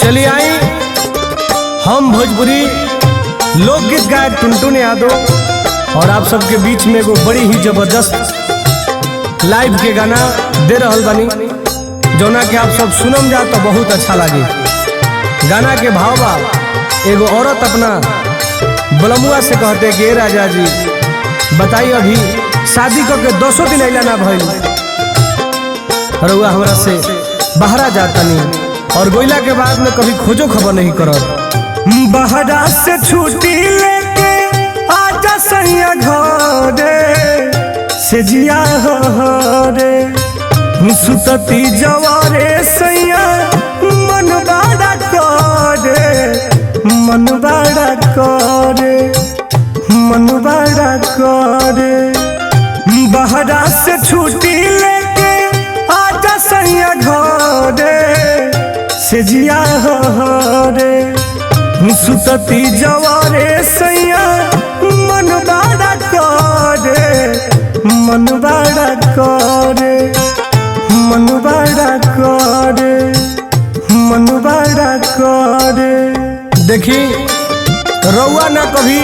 चलिए आई, हम भोजपुरी लोकगीत गायक टुनटुन यादव और आप सबके बीच में एगो बड़ी ही जबरदस्त लाइव के गाना दे रहल बानी, जौना के आप सब सुनम जा तो बहुत अच्छा लागी। गाना के भाव बा, एगो औरत अपना बलमुआ से कहते कि ए राजा जी बताई, अभी शादी करके 10 दिन अइला ना भइल, रउआ हमरा से बहरा जातनी और गोइला के बाद में कभी खोजो खबर नहीं करत। बहरा से छुट्टी लेके आजा सैया घरे से जिया रे, सुतती जवारे सैया मन बड़ा करे, मन बड़ा करे, मन बड़ा करे। बहरा से छुट्टी लेके आजा सैया घरे से जिया रे, सुतती जवारे सैया मन बड़ा करे, मन बड़ा करे, मन बड़ा करे, मन बड़ा करे। देखी रउआ ना कभी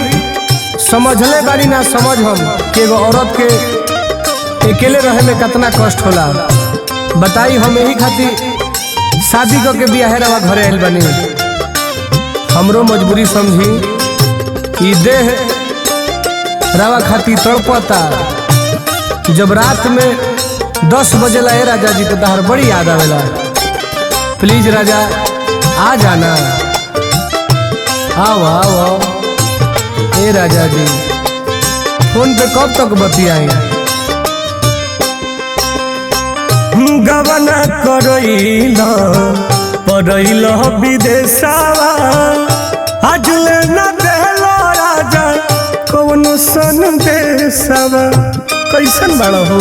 समझले बानी ना समझ हम कि एगो औरत के अकेले रहे में कितना कष्ट होला। बताई, हम यही खातिर शादी करके बियाहे रवा घरे आइल बानी। हमरो मजबूरी समझी, ई देह रवा खातिर तड़पता। जब रात में 10 बजे ला ए राजा जी तो तहर बड़ी याद आवेला। प्लीज राजा आ जाना, आओ आओ आओ ए राजा जी, फोन पे कब तक बतियाई। गबना करैल परैल विदेशवा, आज ले न देलो राजा कौन सन देशवा। कैसन बड़ा हो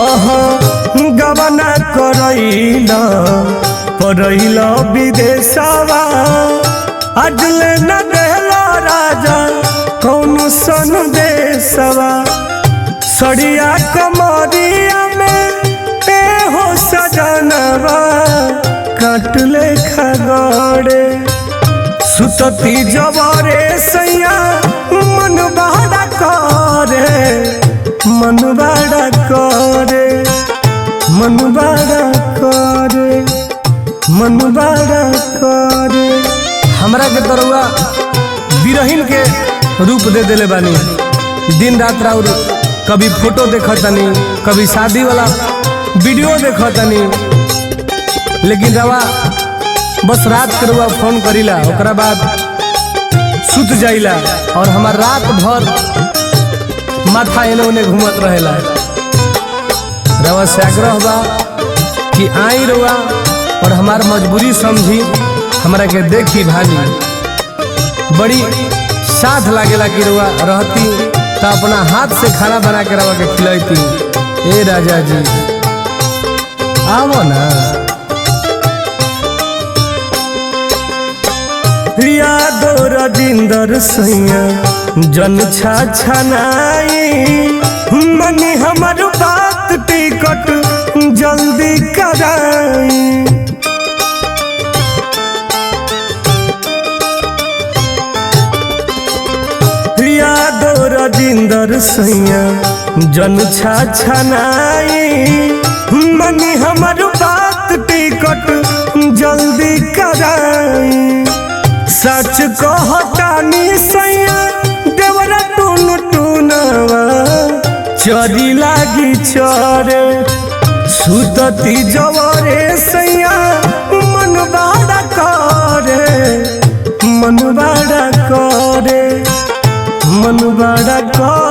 अह, गबना करैल परैल विदेशवा, आज ले न देलो राजा कौन सन देशवा। सड़िया कमरिया में ए हो सजनवा काटले खगड़े, सुतती जबरे सैया मन बड़ा करे, मन बड़ा करे, मन बड़ा करे, मन बड़ा करे। हमरा के तरुआ बिरहिन के रूप दे देले बानी। दिन रात राउर कभी फोटो देखतनी, कभी शादी वाला वीडियो देखतनी, लेकिन रवा बस रात के रउआ फोन करीला, ओकरा बाद सुत जाइला और हमार रात भर माथा एने ओने घूमत रहेला। रवा से आग्रह बा कि आई रउआ और हमार मजबूरी समझी, हमरा के देखी भाली। बड़ी साथ लागेला कि रउआ रहती तो अपना हाथ से खाना बना के रवा के खिलैती। ए राजा जी आवो ना। यादो रजिंदर सैया जन छा छनाई, मनी हमर बात टिकट जल्दी कराई। यादो रजिंदर सैया जन छा छनाई, मनी हमर बात टिकट जल्दी कराई। सच कहतानी सैया देवरा टुन टुनवा चरी लागी चरे, सुतती जवरे सैया मन बड़ा करे, मन बड़ा करे, मन बड़ा करे।